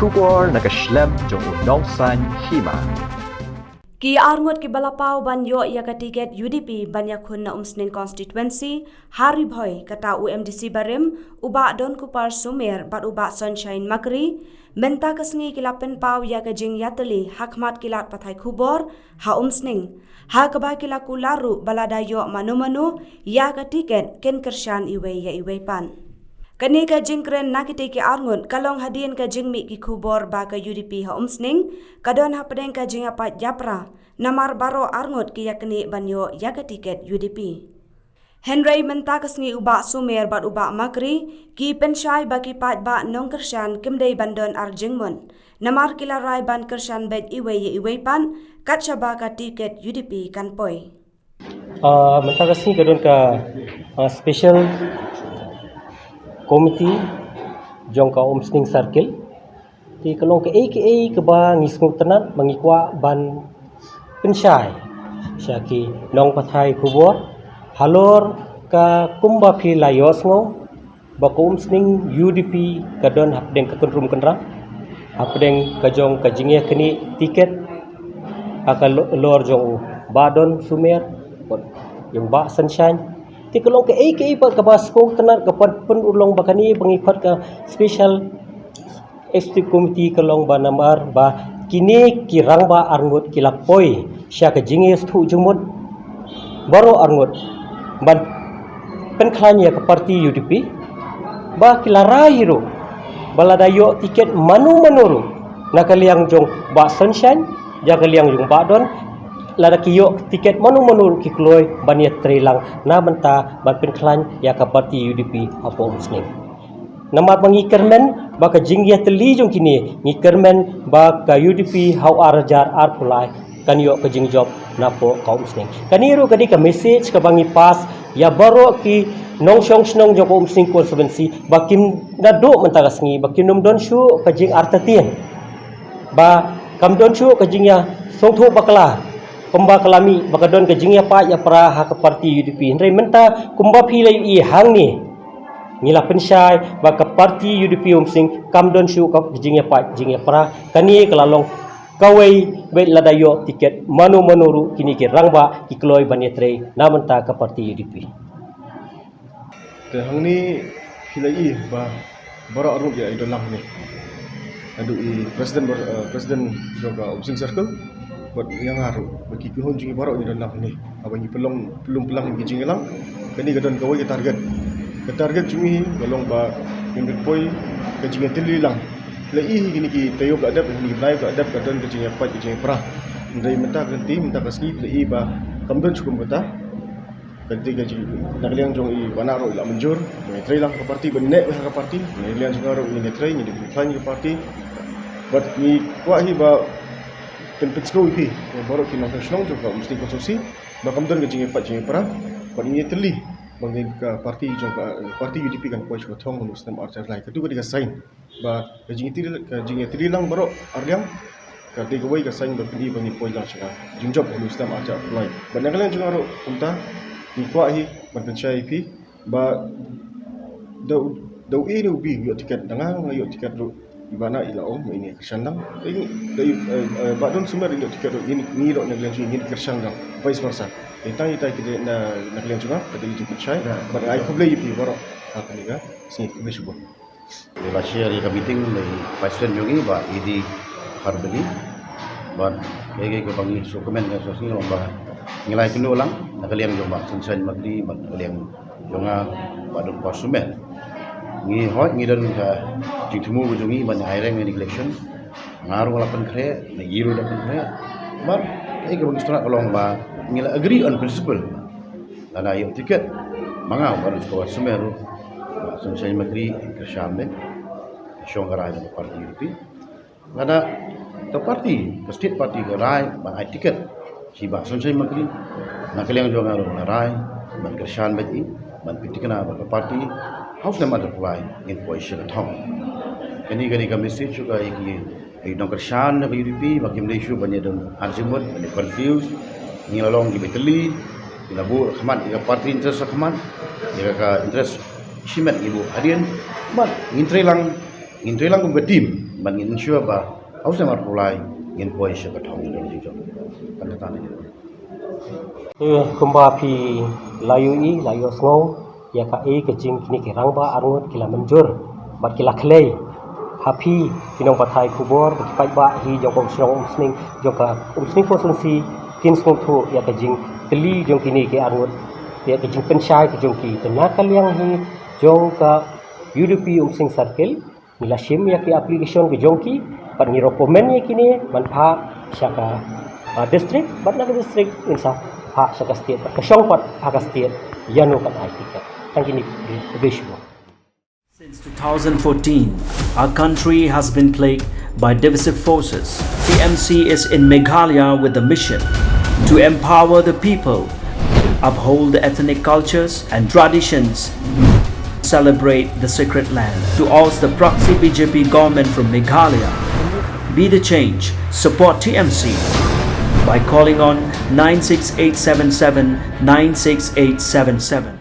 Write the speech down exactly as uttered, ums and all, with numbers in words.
Khubor na ka shlem jong u Nongsaiñ Hima. Ki arngut kiba la paw ban ïoh ïa ka tiket U D P ban ïakhun na Umsning Constituency ha Ri Bhoi, kata u M D C barim, u Bah Donkupar Sumer bad u Bah Sunshine Makri, mynta ka sngi ki la pynpaw ïa ka jingïatylli ha khmat ki lad pathai khubor ha Umsning, ha kaba ki la kular ruh ba lada ïoh mano mano ïa ka tiket, kin kyrshan iwei ïa iwei pat. Kane ka jingkren na kitei ki arngut ka long hadien ka jingmih ki khubor ba ka U D P ha Umsning ka don hapdeng ka jingïapait ïapra, namar baroh arngut ki ïaknieh ban ïoh ïa ka tiket U D P. Hynrei mynta ka sngi u Bah Sumer bad u Bah Makri ki pynshai ba ki paidbah nongkyrshan kim dei ban don arjingmut, namar ki la rai ban kyrshan beit iwei ïa iwei pat kat shaba ka tiket U D P kan poi. Ah, mynta ka sngi ka don ka, ah, special committee jong ka Umsning Circle. Te ka long kaei kaei kaba ngi sngewtynnat ba ngi kwah ban pynshai sha ki nongpathai khubor halor ka kumba phi la ïohsngew ba ka Umsning U D P ka don hapdeng ka kynrum kynrang, hapdeng ka jong ka jingïaknieh tiket ha ka lo-, lor jong u Bah Don Sumer bad jong Bah Sunshine. Te ka long kaei kaei pat kaba sngewtynnat, ka pat pynurlong ba kane ba ngi khot ka special executive committee ka long ba namar ba kine ki rangbah arngut ki la poi sha ka jingïasngewthuh jingmut baroh arngut ban pynkhlaiñ ïa ka party U D P, ba ki la rai ruh ba lada ïoh tiket mano mano ruh, na ka liang jong Bah Sunshine, ïa ka liang jong Bah Don, lada ki ïoh tiket mano mano ruh ki kloi ban ïatreilang na bynta ban pynkhlaiñ ïa ka party U D P hapoh Umsning. Namar ba ngi kyrmen ba ka jingïatylli jong kine, ngi kyrmen ba ka U D P ha u ar hajar arphew lai kan ïoh ka jingjop napoh ka Umsning. Kane ruh ka dei ka message kaba ngi pass ïa baroh ki nongshong shnong jong ka Umsning constituency ba kim, naduh mynta ka sngi ba kim don shuh ka jingartatien, ba kam don shuh ka jingïasngewthuh bakla kumba ka la mih ba ka don ka jingïapait ïapra ha ka party U D P. Hynrei mynta kumba phi la ïohi hangne, ngi la pynshai ba ka party U D P Umsning kam don shuh ka jingïapait jingïapra. Kane ka la long kawei, bad lada ïoh tiket mano mano ruh kine ki rangbah ki kloi ban ïatrei na bynta ka party U D P. Te hangne phi la ïohi ba baroh arngut ïa i don lang hangne. Haduh i president bar-, eh, president jong ka Umsning Circle bad ïa nga ruh, ba ki kynhun jong ngi baroh ngi don lang hangne. Haba ngi pynlong, pynlong pynlong ki jingïalang, kane ka don kawei ka target. Ka target jong ngi ka long ba ngin pynpoi ka jingïatylli lang. Phi la ïohi kine ki taïew ba la dep, kine ki bnai ba la dep ka don ka jingïapait ka jingïapra. Hynrei mynta ka lynti, mynta ka sngi phi la ïohi ba kam don shuh kum kata. Ka dei ka jing, na ka liang jong i Bah Nah ruh i la mynjur ba ngin trei lang ka party, ba ngin neh beit ha ka party. Na ka liang jong nga ruh ngin ïatrei, ngin ïatrei ka party. Bad ngi kwah hi ba pyn, pynsngew ïa phi, ïa baroh ki nongshong shnong jong ka Umsning constituency ba kam don ka jingïapait jingïapra. Bad ngin ïatylli ba ngin, ka party jong ka, party U D P kan poi sha ka thong ha u snem ar hajar lai. Katu ka dei ka sign ba ka jingïatylli, ka jingïatylli lang baroh arliang ka dei kawei ka sign ba phi ba ngin poi lang sha ka jingjop ha u snem ar hajar arphew lai. Bad na ka liang jong nga ruh kumta ngi kwah hi ban pynshai ïa phi ba da u, da uei ne ubi u ïoh tiket, da nga nga ïoh tiket ruh, i Bah Nah i la ong ba ngin kyrshan lang. Da i, da i, eh, eh, Bah Don Sumer i ïoh tiket ruh, ngi, ngi ruh na ka liang jong ngi ngin kyrshan lang, vice versa. Te tang ita ki dei na, na ka liang jong nga ka dei ka jingpynshai. Bad ai khublei ïa phi baroh ha kane ka sngi, khublei shibun. Te la share ïa ka meeting da i president jong ngi Bah Edi Kharbeli. Bad kaei kaei kaba ngi sngewkmen ka sngewsih long ba ngi la ïakynduh lang na ka liang jong Bah Sunshine Makri bad na ka liang jong nga Bah Donkupar Sumer. Ngi hoi ngi don ka jingthmu ka jong ngi ban ïa aireng ïa kane ka election. Nga ruh nga la pynkhreh, na i ruh la pynkhreh. Bad kaei kaba ngi sngewthuh ka long ba ngi la agree on principle. Lada ïoh tiket ma nga bad u Bah Sumer ruh, Bah Sunshine Makri, kyrshan beit, shong ka rai jong ka party U D P. Lada ka party, ka state party ka rai ban ai tiket sha i Bah Sunshine Makri, na ka liang jong nga ruh nga rai ban kyrshan beit i, ban pynthikna ba ka party ha u snem ar hajar arphew lai ngin poi sha ka thong. Kane ka dei ka message sha ka, ïa ki, ïa ki nongkyrshan ka U D P ba kim dei shuh ban ïa don arjingmut, ban ïa confuse. Ngi la long kiba ïatylli, ngi la buh khmat ïa ka party interest khmat, ïa ka interest shimet ngi buh hadien. Bad ngin trei lang Ngin trei lang kum ka team ban ngin ensure ba ha u snem arphew lai ngin poi sha ka thong jong ka jong. Kan ka tang. Eh, kumba phi la ïohi, la ïohsngew ïa kaei ka jing kine ki rangbah arngut ki la mynjur bad ki la khlei ha phi ki nongpathai khubor bad ki paidbah hi jong ka shnong Umsning, jong ka Umsning constituency, kin sngewthuh ïa ka jingkylli jong kine ki arngut, ïa ka jingpynshai ka jong ki. Te na ka liang hi jong ka U D P Umsning Circle, ngi la shim ïa ki application ka jong ki, bad ngi recommend ïa kine ban phah sha ka, ah, district, bad na ka district ngin sa phah sha ka state, bad ka shong pat ha ka state ïano kan ai ticket. Tang kine, bad khublei shibun. Since two thousand fourteen, our country has been plagued by divisive forces. T M C is in Meghalaya with the mission to empower the people, uphold the ethnic cultures and traditions, celebrate the sacred land, to oust the proxy B J P government from Meghalaya. Be the change. Support T M C by calling on nine six eight seven seven nine six eight seven seven.